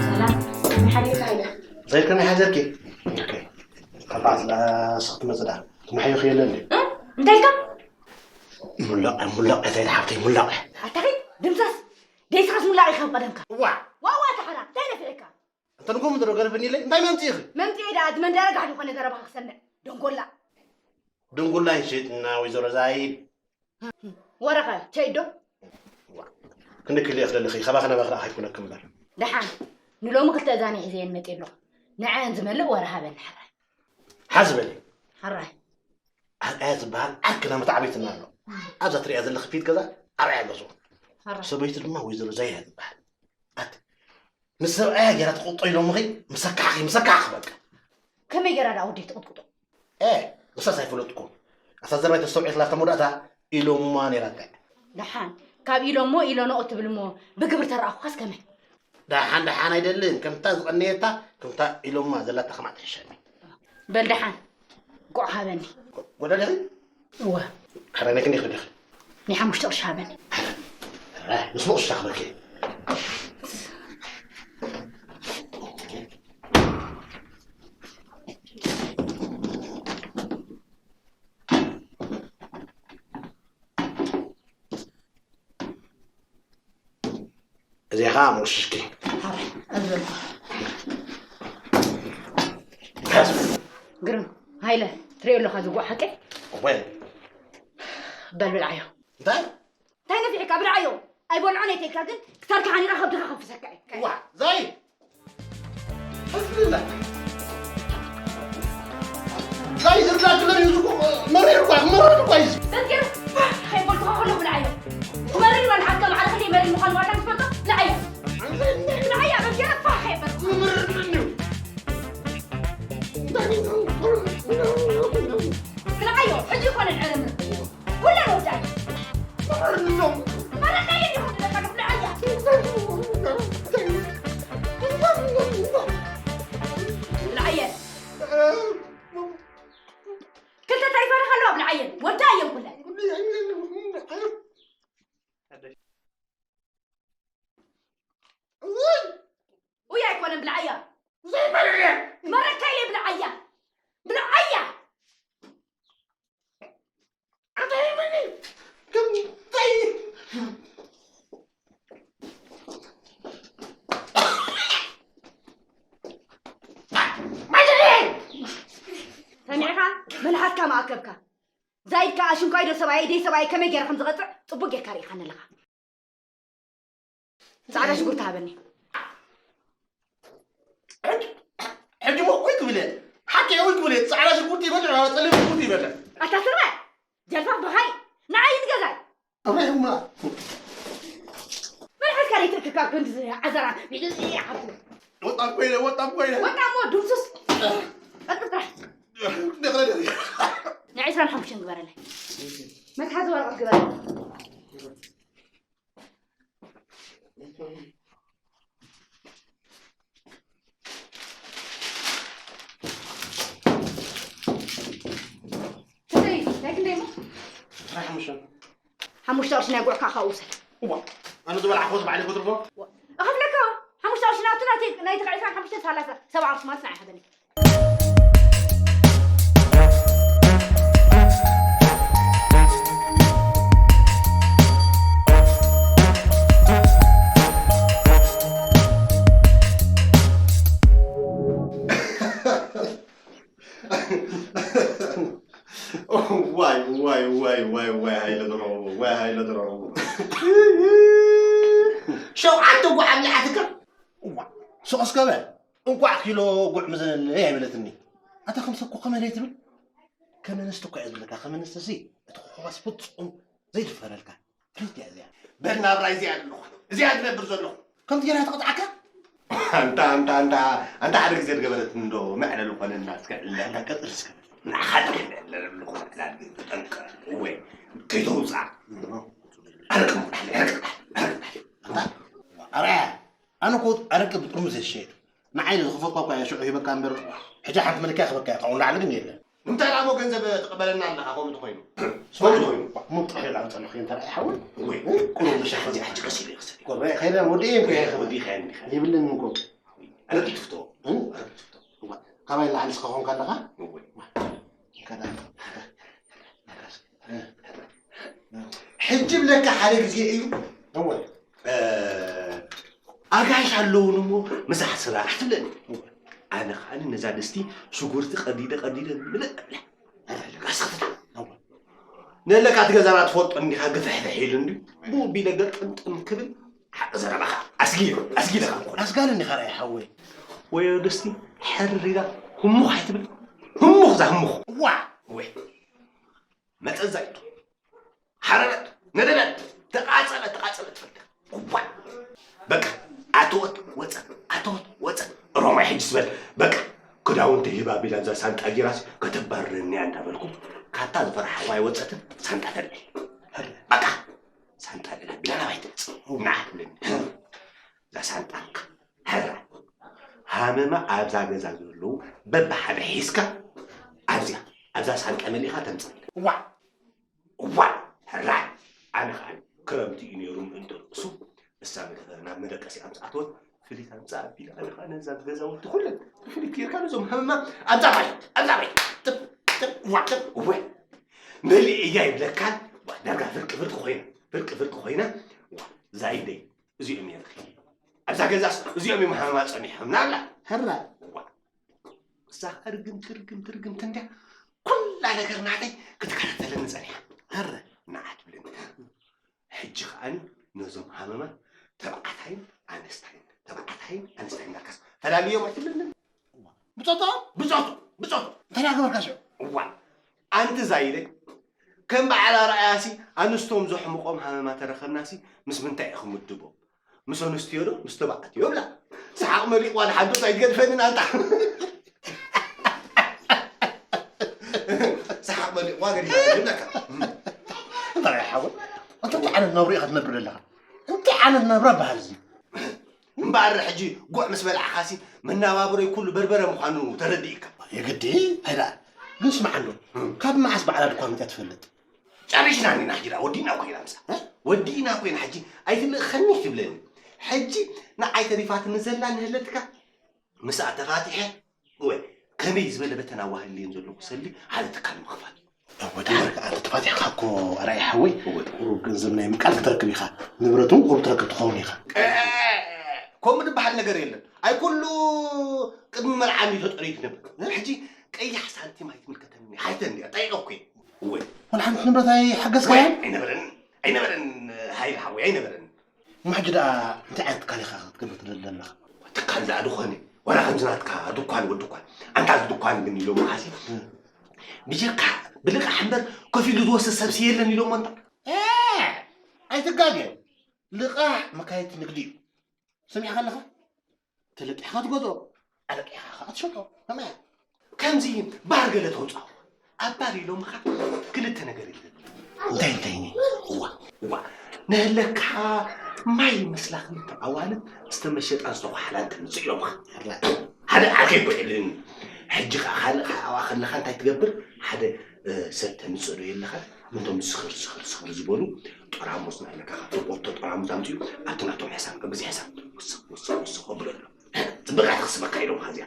ሰላም፣ ከመይ ሓዲርካ ኢለ? ዘይከመይ ሓደርኪ? ኦኬ። ካብ በዓል ስራሕ ክትመጽእ ደኣ ትመሓየኹ የለን ድዩ? እ? እንታይ ኢልካ? ሙላቕ፣ ሙላቕ፣ እታ ኢድ ሓብተይ፣ ሙላቕ። ኣታ ኸይ ድምሰስ፣ ደይስኻስ ሙላቕ ኢኻ ብቐደምካ። ዋ! ዋዋ፣ ተሓራ፣ እንታይ ነፊዕካ? እንተ ንጎ ምድሮ ገርብኒ ኢለይ፣ እንታይ መምጽኢኺ? መምጽኢ ደኣ፣ እቲ መንደረ ጋሕዲ ኮነ ዘረባኻ ክሰምዕ። ደንጎላ። ደንጎላ ይሽጥና፣ ወይዘሮ ዛይድ። ወረኸ፣ ቸይዶ? ዋ፣ ክንዲ ክልኤ ክደለኺ፣ ካባኺ ናባኺ ደኣ ኣይኮነኪ እምበር። ደሓን፣ ንሎሚ ክልተ እዛነይ ሒዘየን መጽየ ኣለኹ። ንዐአን ዝመልእ ወረ ሃበኒ፣ ሕራይ። ሓዚ በሊ። ሕራይ። ኣርኣያ ዝበሃል ዓርክና መታዕቢትና ኣሎ። ኣብዛ ትሪኣ ዘለኺ ፊት ገዛ ኣርኣያ ገዝኦ። ሕራይ። ሰበይቱ ድማ ወይዘሮ ዛይዳ ትበሃል። ኣቲ፣ ምስ ሰብኣያ ጌራ ትቕጦ ኢሎምኺ፣ ምሰካሕኺ፣ ምሰካሕኺ በቃ። ከመይ ጌራ ደኣ ወደይ ትቕጥቅጦ? ኤ፣ ንሳስ ኣይፈለጥኩን። ኣታ ዘርባይ ተስተውዒልክላ ኣብታ መወዳእታ ኢሎማ ነይራታ። ደሓን፣ ካብ ኢሎሞ ኢሎኖ እትብል እሞ ብግብሪ ተረኣኹኻስ ከመይ? ደሓን፣ ደሓን ኣይደልን። ከምታ ዝቐነየታ፣ ከምታ ኢሎማ ዘላታ ከማዕ ትሕሸኒ። በል ደሓን፣ ጉዕ ሃበኒ። ጎ-፣ ጎደለኺ? እወ። ሕራይ ናይ ክንደይ ክብል ኢኺ? ናይ ሓሙሽተ ቅርሺ ሃበኒ። ሕራይ፣ ምስ መቑሽ ክረኽበኪ። እዚኣ ኸዓ መቑሽሽኪ። ሓራይ፣ ኣዝበልኩ። ግርም፣ ሃይለ፣ ትሪኦ ኣለኻ ዝጉዕ ሓቂ? እወ። በል ብልዓዮ። እንታይ? እንታይ ነፊዕካ? ብልዓዮ። ኣይበልዖን እየ ተይልካ ግን ክሳድካ ሓኒቐ ከብድኻ ከንፍሰካ እየ። ዋ፣ ዛይ! እዝግላ። ዛይ፣ ዝርግላ ክለር እዩ ዝጉዕ መሪር እኳ፣ መሪር እኳ እዩ። በል ገይሩ፣ ፋሕ ከይበልኩኻ ከለኹ ብልዓዮ። ብልዓዮ፣ ሕጂ ይኮነ ንዕረምር። ኩለን ወዳይ። መረካየን ይኹን ዝለካ ብልዓያ። ብልዓየን። ክልተ ታሪፋ ኣለዋ ብልዓየን። ወዳ እየን ኩለን። ውይ ኣይኮነን ብልዓያ። ዘይመርዕያ። መረካ ኢለ ብልዓያ። ብልዓያ። ኣታይመኒ። ከምታይ። ማይዘለይ። ሰሚዕኻ? መልሓስካ መኣከብካ። ዛይድ ከኣ ሽንኳይ ዶ ሰብኣየይ ደይ ሰብኣየይ ከመይ ገይረ ከም ዝቐጽዕ ጽቡቅ ጌርካ ርኢኻኒ ኣለኻ። ጻዕዳ ሽጉርቲ ሃበኒ። ሕጂ ሕጂ እሞ ወይ ክብል እየ። ሓቂ እየ ወይ ክብል እየ። ጻዕዳ ሽጉርቲ ይበልዕ፣ ጸሊም ሽጉርቲ ይበልዕ። ኣታ ስርበ ጀልፋፍ ብኻይ ንዓይ ንገዛይ። ኣበይ እማ? መን ሓዝካ ደይ ትእክካ ክንዲ ዓዘራ ቢሉ ዓብዱ። ወጣ ኮይነ፣ ወጣ ኮይነ። ወጣ እሞ ድምሱስ። ቀጥል ጥራሕ። ደቕረ ደቕረ። ንዕስራን ሓሙሽተን ግበረለይ። መትሓዚ ወረቐት ግበረለይ። ክንደይ? ናይ ክንደይ እሞ? ናይ ሓሙሽተ። ሓሙሽተ ቅርሺ ናይ ጉዕካ ካብኡ ውሰድ። እዋ፣ ኣነ ዝበላዕክዎስ ባዕለይ ከትርፎ? እዋ፣ እኸፍለካ። ሓሙሽተ ቅርሺ ናቱ፣ ናተይ፣ ናይቲ ዕስራን ሓሙሽተን ሰላሳ፣ ሰብዓ ቅርሺ ማለት ንዓይ ሃበኒ። ዋይ፣ ዋይ፣ ዋይ፣ ዋይ፣ ዋይ፣ ሃይለ ድሮ፣ ዋይ፣ ሃይለ ድሮ። ሸውዓተ ጉዕ ኣብሊዓትካ። እዋ፣ ሱቕ እስከ በል። እንቋዕ ኪሎ ጉዕ ምዘነለይ ኣይበለትኒ። ኣታ ከም ሰብ እኮ ከመይ ትብል? ከም ኣንስቲ እኮ እየ ዝብለካ፣ ከም ኣንስቲ እዚ እቲ ኮኾባስ ፍጹም ዘይድፈረልካ። ፍልይቲ እያ እዚኣ። በል ናብራ እዚኣ ኣለኹ። እዚኣ ዝነብር ዘለኹ። ከምቲ ጌራ ትቕጥዓካ? ኣንታ፣ ኣንታ፣ ኣንታ፣ ኣንታ ሓደ ግዜ ዝገበረትኒ እንዶ መዕለሊ ኮነና እስከ ዕላልና ቀጥል እስከ። ንዓኻ ጥራሕ ንዕለለሉ ኮነ ዕላል ግን ተጠንቀቕ። ወይ ከይተውፅኣ። ኣረቂ ምቕዳሕ፣ ኣረቂ ምቕዳሕ፣ ኣረቂ ምቕዳሕ። ኣንታ፣ ኣርኣያ፣ ኣነ እኮ ኣረቂ ብጥርሙዝ እየ ዝሸይጥ። ንዓይ ዝኸፈትኳ እኳ እየ ሽዑ ሂበካ እምበር፣ ሕጂ ሓንቲ መለኪያ ክህበካ እየ፣ ካብኡ ንላዕሊ ግን የለን። ንምንታይ ደኣ እሞ ገንዘብ ትቕበለና ኣለኻ ከምኡ እንተኾይኑ? ከምኡ እንተኾይኑ? እሞ ጥራሕ ኢላ ኣምፀለኹ እንተ ረኣይ ሓወይ። ወይ፣ እ? ቁሩብ ምሻ ከዚኣ ሕጂ ቀስ ኢለ ይኽሰል። ቆርበ ከይደ ወዲ እየ እኮ እየ። ወዲ ኸይደ እንዲኻ። የብለኒ እኮ። ኣረቂ ትፍቶ? እ? ኣረቂ ትፍቶ? እዋ፣ ካባይ ንላዕሊ እስኻ ኾንካ ኣለኻ? ወይ። ከዳ። ሕጂ ብለካ ሓደ ግዜ እዩ። እወ። እ፣ ኣጋይሽ ኣለውን እሞ ምሳሕ ስራሕ ትብለኒ። እወ። ኣነ ኸኣኒ ነዛ ድስቲ ሽጉርቲ ቀዲደ ቀዲደ ምልእ እብላ። ኣረ ለካ ስኽፍታ። እወ። ነለካ እቲ ገዛና ትፈልጦ እንዲኻ ግፍሕፍሕ ኢሉ እንዲ። ብኡ ቢለ ገጥምጥም ክብል ሓቂ ዘረባኻ ኣስጊ-፣ ኣስጊለኻ እኮ። ኣስጋኒ እንዲኻ ርኣይ ሓወይ። ወዮ ድስቲ ሕር ኢላ ህሙኽ ኣይትብል። ህሙኽ እዛ ህሙኽ። ዋ! ወይ። መጠዛይቱ፣ ሓረረት፣ ነደደት፣ ተቃጸለ፣ ተቃጸለ ትፈልጥ። እዋይ! በቃ፣ ኣተወት፣ ወጸት፣ ኣተወት፣ ወጸት። ሮማይ ሕጂ ዝበል። በቃ፣ ክዳውንቲ ሂባ ቢላ እዛ ሳንጣ ጊራስ ከተባርረኒ እያ እንዳበልኩ፣ ካብታ ዝፈርሓዋ ኣይወጸትን፣ ሳንጣ ተልዕል። በቃ፣ ሳንጣ ገና ቢላ ናባይ ትመጽእ። ንዓ ትብለኒ። እዛ ሳንጣ ሕራ። ሃመማ ኣብዛ ገዛ ዘለዉ በብሓደ ሒዝካ ኣብዚኣ፣ ኣብዛ ሳንጣ መሊእኻ ተምጽኣለይ። እዋእ! እዋእ! ሕራይ! ኣነ ኸኣ ክረምቲ እዩ ነይሩ ምእንቲ ርእሱ፣ እሳ መደ-፣ ናብ መደቀሲኣ ምስ ኣተወት፣ ፍሊት ኣምጽኣ ኣቢለ፣ ኣነ ኸኣ ነዛ ገዛውቲ ኩለን ፍሊት ጌርካ ነዞም ሃመማ ኣብዛ ባይ፣ ኣብዛ ባይ፣ ጥብ፣ ጥብ፣ እዋእ፣ ጥብ፣ እወ። መሊኤያ ይብለካን፣ ዋ፣ ዳርጋ ፍርቂ ፍርቂ ኮይና፣ ፍርቂ ፍርቂ ኮይና፣ ዋ፣ ዛይደይ፣ እዚኦም እዮም። ኣብዛ ገዛስ እዚኦም እዮም ሃመማ ጸኒሖም ናብላ። ሕራይ። ዋ። እሳ ኸኣ ርግምቲ፣ ርግምቲ፣ ርግምቲ እንድያ። ኩላ ነገር ናተይ ክትከታተለኒ ጸኒሓ። ሕራይ። ንዓ ትብለኒ። ሕጂ ኸኣኒ ነዞም ሃመማ ተባዕታይን ኣንስታይን፣ ተባዕታይን ኣንስታይን ዳርካስ ፈላልዮም ኣይትብለኒ። ብጾቶ? ብጾቶ፣ ብጾቶ። እንታይ ደኣ ገበርካ ሽዑ? እዋ፣ ኣንቲ ዛይደ፣ ከም በዓል ኣርኣያሲ ኣንስቶም ዘሕምቖም ሃመማ ተረኸብናሲ ምስ ምንታይ ኢኹም ምድቦም? ምስ ኣንስትዮ ዶ ምስ ተባዕትዮ ብላ። ሰሓቕ መሊቑዋ ንሓዶ ኣይትገድፈንን ኣንታ። መሊእዋ ገዲፋ ትብል ኣለካ። እንታይ ሓወይ? እንታይ ዓይነት ናብራ ኢኻ ትነብር ዘለኻ? እንታይ ዓይነት ናብራ በሃል እዚ? እምበኣር ሕጂ ጉዕ ምስ በላዕኻሲ መናባብሮይ ኩሉ በርበረ ምዃኑ ተረዲእካ። የግዲ ኣይዳ ግን ስማዕ ኣሎ። ካብ መዓስ በዓላ ድኳን መፅያ ትፈልጥ? ጨሪሽና እኒና ሕጂ ደኣ ወዲእና እኮ ኢና ምሳ። እ? ወዲእና እኮ ኢና ሕጂ ኣይትልእኸኒ ትብለኒ። ሕጂ ንዓይ ተሪፋትኒ ዘላ ንህለትካ ምስኣ ተፋቲሐ ወይ ከመይ ዝበለ በተን ኣዋህልየን ዘለኹ ሰሊ ሓደ ትካል ምኽፋት። ወዲ ወርቂ ኣንተ ተፋቲሕካ እኮ ኣራይ ሓወይ እወ። ቁሩብ ገንዘብ ናይ ምቃል ክትረክብ ኢኻ። ንብረት እውን ቁሩብ ትረክብ ትኸውን ኢኻ። ከምኡ ዝበሃል ነገር የለን። ኣይ ኩሉ ቅድሚ መርዓ እዩ ተጠሪዩ ዝነብር። ሕጂ ቀያሕ ሳንቲም ኣይትምልከተኒ። ሓይተ እንዲያ ጠይቀ እኮ እየ። እወ። ወላ ሓንቲ ንብረት ኣይሓገዝካያን? ኣይነበረን ኣይነበረን። ሃይል ሓወይ ኣይነበረን። እሞ ሕጂ ደኣ እንታይ ዓይነት ትካል ኢኻ ክትገብር ትደሊ ዘለኻ? ትካል ደኣ ዝኾነ ዋላ ከምዚ ናትካ ድኳን ወዲ እኳ ኣንታ እዚ ድኳን ግን ኢሎም መዓሲ ብጀካ ብልቃሕ እምበር ኮፍ ኢሉ ዝወስድ ሰብሲ የለን ኢሎሞ እንታ። ኤ፣ ኣይትጋገ። ልቓሕ መካየድቲ ንግዲ እዩ። ሰሚዕካ ኣለኻ? ተለቂሕካ ትገዝኦ፣ ኣለቂሕካ ከዓ ትሸጦ። ከመይ? ከምዚ ባር ገለ ተውፅኦ። ኣብ ባር ኢሎምኻ ክልተ ነገር ይልል። እንታይ እንታይ እኒ? እዋ፣ እዋ፣ ንህለካ ማይ መስላ ክልተ ኣዋልድ ዝተመሸጣን ዝተኳሕላን ተምፅእ ኢሎምኻ። ሓደ ዓርከይ ኮይልን። ሕጂ ከዓ ካልእ ከዓ ኣብኣ ከለኻ እንታይ ትገብር? ሓደ እ፣ ሰብ ተምፅእ ዶ የለኻ? እንቶም ዝኽር ዝኽር ዝኽር ዝበሉ ጠራሙዝ ናይ ለካ ካብቲ ቦቶ ጠራሙዝ ኣምፅኡ ኣብቲ ናቶም ሕሳብ ኣብ ግዜ ሕሳብ ወስኽ ወስኽ ወስኽ ኣብሎ ኣሎ። ፅብቅ ክትስበካ ኢሎም ኸዚኣ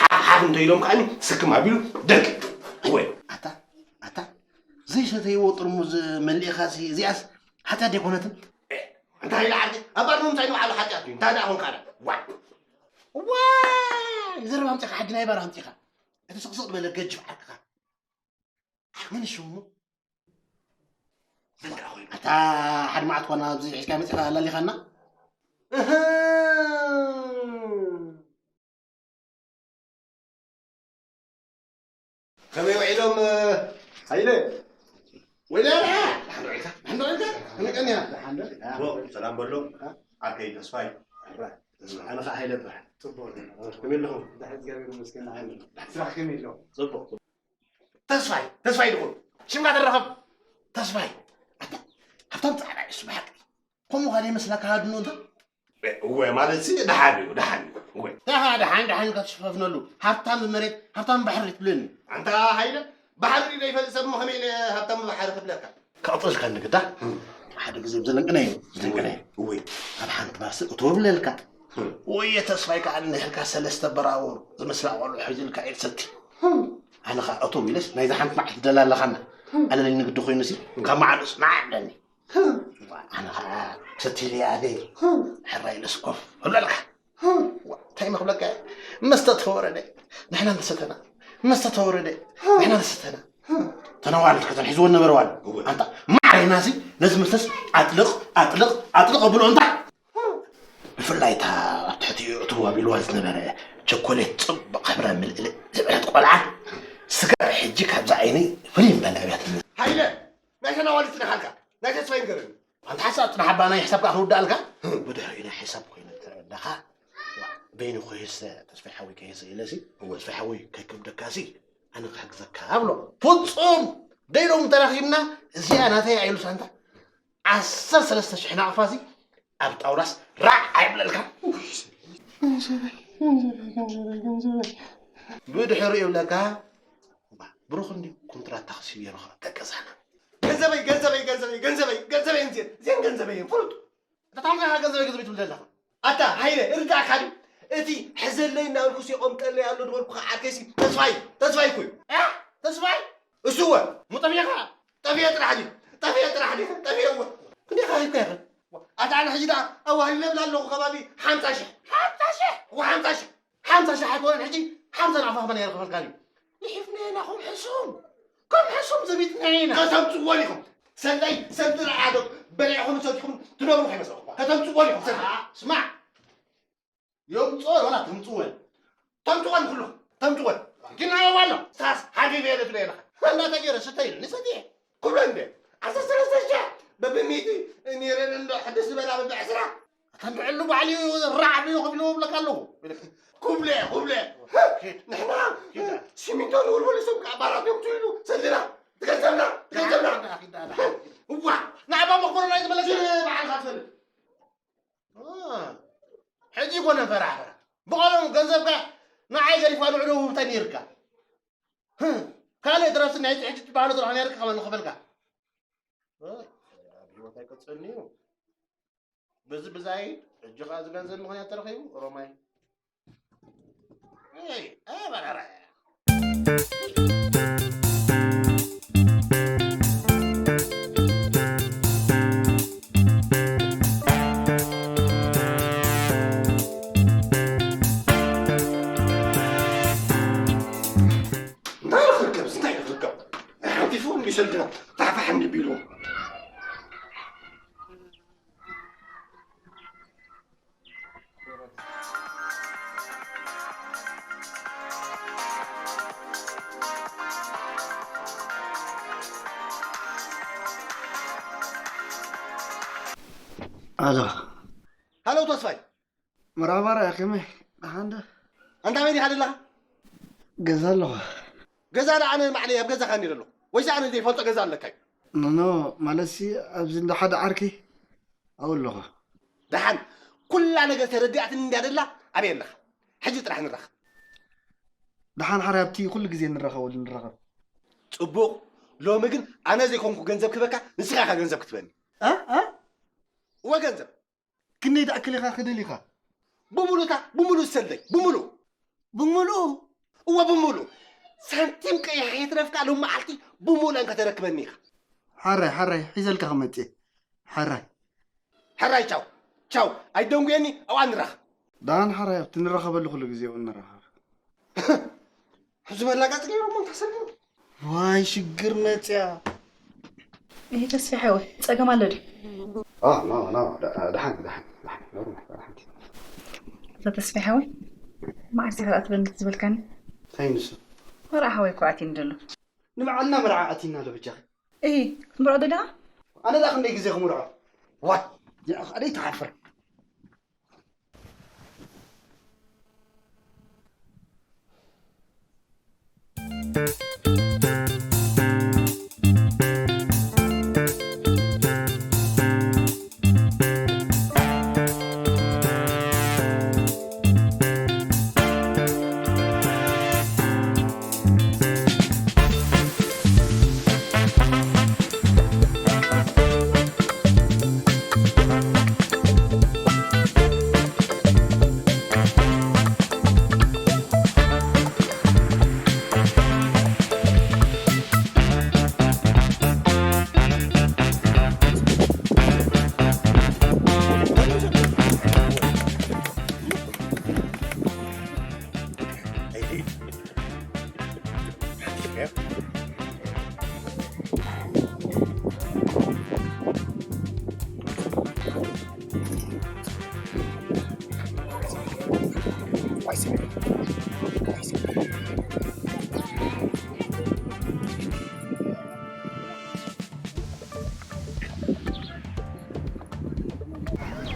ሓሓፍ እንተ ኢሎም ከዓኒ ስክም ኣቢሉ ደርቂ ወይ ኣታ ኣታ ዘይሰተይዎ ጥርሙዝ መሊእኻሲ እዚኣስ ሓጢኣት ደይኮነትን? እንታይ ኢለ ዓርኪ ኣብ ባር ምምፃእ ንባዕሉ ሓጢኣት እዩ እንታይ ደኣ ኾንካ ዳ ዋ ዋ ዘረባ ኣምፂኻ ሕጂ ናይ ባር ኣምፂኻ እቲ ስቕስቕ ዝበለ ገጅፍ ዓርክኻ መን ሽሙ ኣታ ሓደ መዓት ኮና ኣብዚ ሒዝካ መፂኻ ኣላሊኻና እህ ከመይ ውዒሎም ሃይለ ወይለ ኣርዓ ሓንዶ ዒልካ ሓንዶ ዒልካ ከመይ ቀንያ ሰላም በሎ ዓርከይ ተስፋይ ኣነ ከዓ ሃይለ እበሃል ከመይ ኣለኹም ስራሕ ከመይ ኣሎ ተስፋይ ተስፋይ ድኹም ሽምካ ተረኸብ ተስፋይ ኣታ ሃብታም ፃዕዳ እዩ ስብሓቅ ከምኡ ካደ ይመስለካ ሃድኖ እንተ እወ ማለት ሲ ደሓን እዩ ደሓን እዩ እወ ደሓ ደሓን ደሓን ኢልካ ትሽፋፍነሉ ሃብታም መሬት ሃብታም ባሕሪ ትብለኒ ኣንታ ሃይለ ባሕሪ ዘይፈልጥ ሰብ ከመይ ኢለ ሃብታም ባሕሪ ክብለካ ክቕፅልካ ንግዳ ሓደ ግዜ ዘለንቅነ እዩ ዘለንቅነ እወ ኣብ ሓንቲ ባስ እቶ ብለልካ ወየ ተስፋይ ከዓ ንሕልካ ሰለስተ በራውር ዝመስላ ቆልዑ ሒዝልካ ኢድ ሰቲ ኣነ ከዓ እቶ ኢለስ ናይዛ ሓንቲ መዓልቲ ደላ ኣለኻና ኣለለይ ንግዲ ኮይኑሲ ካብ መዓሉስ ንዓ ኣለኒ ኣነ ከዓ ሰቲለይ ኣደይ ሕራይ ኢለስ ኮፍ እብለልካ እንታይ መክብለካ መስተ ተወረደ ንሕና ንሰተና መስተ ተወረደ ንሕና ንሰተና ተነዋልድ ከተን ሒዝዎ ነበረዋል ኣንታ ማዕረናሲ ነዚ መስተስ ኣጥልቕ ኣጥልቕ ኣጥልቕ ኣብሎ እንታይ ብፍላይ እታ ኣብ ትሕቲኡ እትው ኣቢልዋ ዝነበረ ቸኮሌት ጽቡቕ ሕብረ ምልእልእ ዝበለት ቆልዓ ስጋብ ሕጂ ካብዛ ዓይኒ ፍልይ ምበለ ኣብያትኒ። ሃይለ ናይ ተናዋልቲ ነኻልካ ናይ ተስፋይ ንገረኒ። ኣንታ ሓሳብ ጽናሕ ኣባ ናይ ሕሳብ ከኣ ክውዳኣልካ ብድሕሪኡ ናይ ሕሳብ ኮይኑ ተረዳኻ በይኑ ኮይስ ተስፋይ ሓዊ ከይስእለሲ ተስፋይ ሓዊ ከይከብደካሲ ኣነ ክሕግዘካ ኣብሎ ፍጹም ደይሎም ተራኺብና እዚኣ ናተይ ኣይሉ ሳንታ ዓሰርተ ሰለስተ ሽሕ ናቕፋ እዚ ኣብ ጣውላስ ራዕ ኣይብለልካ። ብድሕሪኡ ይብለካ ብሩኽ እንዲ ኮንትራት ታክሲ ገይሩኻ ተገዛና። ገንዘበይ ገንዘበይ ገንዘበይ ገንዘበይ ገንዘበይ እንትን እዚን ገንዘበይ ፍሉጥ ተታምካ ገንዘበይ ገንዘበይ ትብል ዘለኻ ኣታ ሃይለ እርዳእካ ድዩ እቲ ሕዘለይ እናበልኩ ሲቆምጠለይ ኣሎ ዝበልኩ ዓርከይሲ ተስፋይ ተስፋይ እኮ እዩ ተስፋይ እሱ እወ ሙጠፍየኻ ጠፍየ ጥራሕ ድዩ ጠፍየ ጥራሕ ድዩ ጠፍየ እወ ክንደይ ኻይካ ይኽእል ኣታ ኣነ ሕጂ ደኣ ኣዋህሊለ እብላ ኣለኹ ከባቢ ሓምሳ ሽሕ ሓምሳ ሽሕ እወ ሓምሳ ሽሕ ሓምሳ ሽሕ ኣይኮነን ሕጂ ሓምሳ ናቕፋ ክበና ይረኽበልካ ድዩ ንሒፍና ኢና ከም ሕሱም ከም ሕሱም ዘቢጥና ኢና ከተምፅዎ ዲኹም ሰላይ ሰልዲ ረዓዶ በሊዕኹም ሰቲኹም ትነብሩ ከይመስለኩም ከተምፅዎ ዲኹም ሰላይ ስማዕ የምፅኦ ወላ ተምፅወን ተምፅወን ኩሉ ተምፅወን ግን ኣበባ ኣሎ ሳስ ሓቢብ የለ ትብለ ኣለኻ እንዳተገይረ ስተይ ኢሉ ንሰትየ ክብሎ እንደ ዓሰርተ ሰለስተ ሽሕ በብሚእቲ ኒረን እንዶ ሕድስ ዝበላ በብዕስራ ኣታ እንድዕሉ ባዕሊ ራዕ ኣቢሉ ከፊልዎ ብለካ ኣለኹ ኩብለ ኩብለ ንሕና ሲሚንቶ ንውልውል እሶም ከዓ ባራት እዮም ትብሉ ሰልድና ትገንዘብና ትገንዘብና። እዋ፣ ንዓባ መኮረና እዩ ዝመለስ። በዓልካ ትፈልጥ። እ፣ ሕጂ ኮነ ፈራፈራ። ብቐደሙ ገንዘብካ ንዓይ ገዲፍካ ንዕኡ ውህብታ ነይርካ። ህ፣ ካልእ ትረፍሲ ናይ ሕጂ ትበሃሉ ጥራሕ ነይርካ ከመን ንኽፈልካ። እ፣ ኣብ ህይወት ኣይቀጽልን'ዩ። በዚ ብዛይ ሕጂ ኸኣ እዚ ገንዘብ ምኽንያት ተረኺቡ ሮማይ። እይ፣ ኣበራራያ። እንታይ ክርከብ? እንታይ ክርከብ? ሓንቲፉ እንዲ ሰልድና ፋሕፋሕ እንዲ ቢሉ። ኣሎ። ሃሎ ተስፋይ። መርሓባ ርኣያ ከመይ? ደሓን ዶ? ኣንታ ኣበይ ዲኻ ዘለኻ? ገዛ ኣለኹ። ገዛ ደኣ ኣነ ባዕለይ ኣብ ገዛኻ እንድየ ዘለኹ። ወይስ ኣነ ዘይፈልጦ ገዛ ኣለካ እዩ? ኖ፣ ኖ፣ ማለትሲ ኣብዚ እንዳ ሓደ ዓርከይ ኣብኡ ኣለኹ። ደሓን ኩላ ነገር ተረዲኣትኒ እንድያ ደላ፣ ኣበይ ኣለኻ? ሕጂ ጥራሕ ንራኸብ። ደሓን ሓራይ ኣብቲ ኩሉ ግዜ እንራኸበሉ ንራኸብ። ጽቡቕ። ሎሚ ግን ኣነ ዘይኮንኩ ገንዘብ ክህበካ፣ ንስኻ ኢኻ ገንዘብ ክትህበኒ። እ? እ? እወ ገንዘብ። ክንደይ ትኣክል ኢኻ ክደል ኢኻ? ብምሉእታ፣ ብምሉእ ዝሰለይ፣ ብምሉእ። ብምሉኡ? እወ፣ ብምሉእ። ሳንቲም ቀይሕ ከይትረፍካ ሎም መዓልቲ ብምሉእ እንከተረክበኒ ኢኻ። ሓራይ፣ ሓራይ፣ ሒዘልካ ክመጽእ። ሓራይ። ሕራይ፣ ቻው። ቻው። ኣይደንጉየኒ፣ ኣብኣ ንራኸብ። ደሓን ሓራይ፣ ኣብቲ ንራኸበሉ ኩሉ ግዜ እውን ንራኸብ። ሕዚ መላጋጽ ገይሮሞ እንተሰልዩ። ዋይ፣ ሽግር መጽያ። ይሄ ተስፋ ሓወይ፣ ጸገም ኣሎ ድዩ? አ፣ ኖ፣ ኖ፣ ደ-፣ ደሓን፣ ደሓን፣ ደሓን፣ ኖርማል፣ ደሓን። እዛ ተስፋ ሓወይ፣ መዓስ ኢኻ ትበኒ ዝበልካኒ? እንታይ ንሱ? መርዓ ሓወይ እኮ ኣትዩኒ ዘሎ። ንባዕልና መርዓ ኣቲና ኣሎ በጃኺ። እሂ፣ ክትምርዖ ዶ ኣለኻ? ኣነ ደኣ ክንደይ ግዜ ክምርዖ? ዋይ፣ ያኻ ደይ ትሓፍር።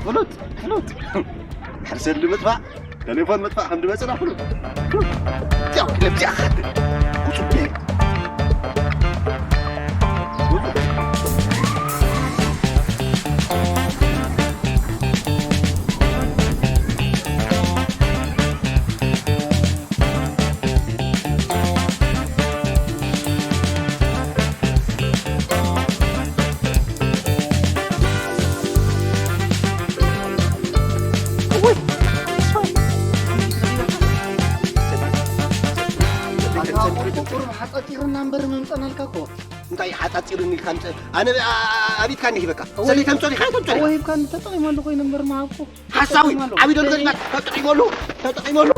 ፍሉጥ፣ ፍሉጥ። ሕርሰ ድምጥፋእ። ቴሌፎን ምጥፋእ ከም ድመጽና ፍሉጥ። ያው ለብዚኣ ቁጽቤ። ቁሩብ ሓጻጺርና እምበር ምምጸናልካ እኮ። እንታይ ሓጻጺርኒ ኢልካ ምጸ-፣ ኣነ ኣ-፣ ኣ-፣ ኣቢትካ እንዲህ ይበካ። እወ። ሰለይ ተምጾ ዲኻ ተምጾ ዲኻ? እወ ሂብካኒ ተጠቒመሉ ኮይነ እምበር ምሃብኩ። ሓሳዊ ተጠቒመሉ። ዓቢ ዶል ገዲና ተጠቒመሉ፣ ተጠቒመሉ።